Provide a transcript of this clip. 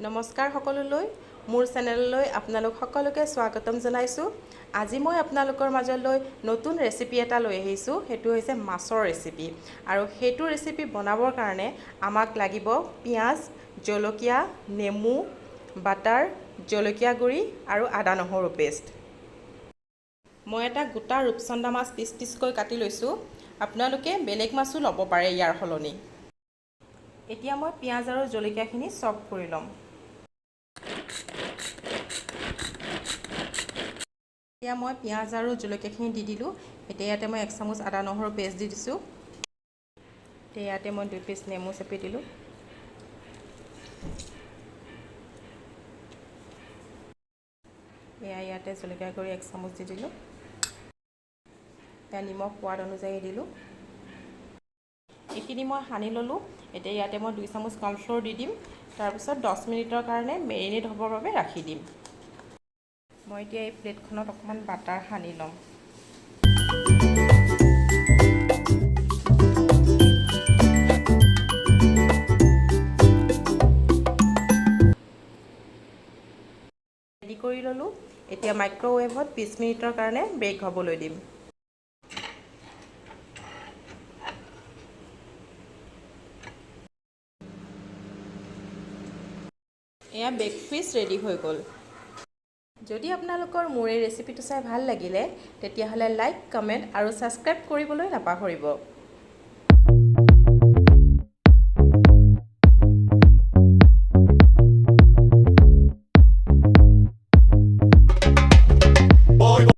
নমস্কাৰ সকলোলৈ, মোৰ চেনেললৈ আপোনালোক সকলোকে স্বাগতম জনাইছোঁ। আজি মই আপোনালোকৰ মাজলৈ নতুন ৰেচিপি এটা লৈ আহিছোঁ। সেইটো হৈছে মাছৰ ৰেচিপি আৰু সেইটো ৰেচিপি বনাবৰ কাৰণে আমাক লাগিব পিঁয়াজ, জলকীয়া, নেমু, বাটাৰ, জলকীয়া গুড়ি আৰু আদা নহৰু পেষ্ট। মই এটা গোটা ৰূপচন্দা মাছ পিচ পিচকৈ কাটি লৈছোঁ। আপোনালোকে বেলেগ মাছো ল'ব পাৰে ইয়াৰ সলনি। এতিয়া মই পিঁয়াজ আৰু জলকীয়াখিনি চপ কৰি ল'ম। এতিয়া মই পিঁয়াজ আৰু জলকীয়াখিনি দি দিলোঁ। এতিয়া ইয়াতে মই 1 চামুচ আদা নহৰু পেষ্ট দি দিছোঁ। এতিয়া ইয়াতে মই 2 পিচ নেমু চেপি দিলোঁ। এয়া ইয়াতে জলকীয়া গুড়ি 1 চামুচ দি দিলোঁ। এয়া নিমখ সোৱাদ অনুযায়ী দিলোঁ। এইখিনি মই সানি ল'লোঁ। এতিয়া ইয়াতে মই 2 চামুচ কৰ্ণফ্ল'ৰ দি দিম। তাৰপিছত 10 মিনিটৰ কাৰণে মেৰিনেট হ'বৰ বাবে ৰাখি দিম। মই এতিয়া এই প্লেটখনত অকণমান বাটাৰ সানি ল'ম। ৰেডি কৰি ল'লোঁ। এতিয়া মাইক্ৰ'ৱেভত 20 মিনিটৰ কাৰণে বেক হ'বলৈ দিম। এয়া বেক ফিছ ৰেডি হৈ গ'ল। যদি আপোনালোকৰ মোৰ এই ৰেচিপিটো চাই ভাল লাগিলে, তেতিয়াহ'লে লাইক, কমেণ্ট আৰু ছাবস্ক্ৰাইব কৰিবলৈ নাপাহৰিব।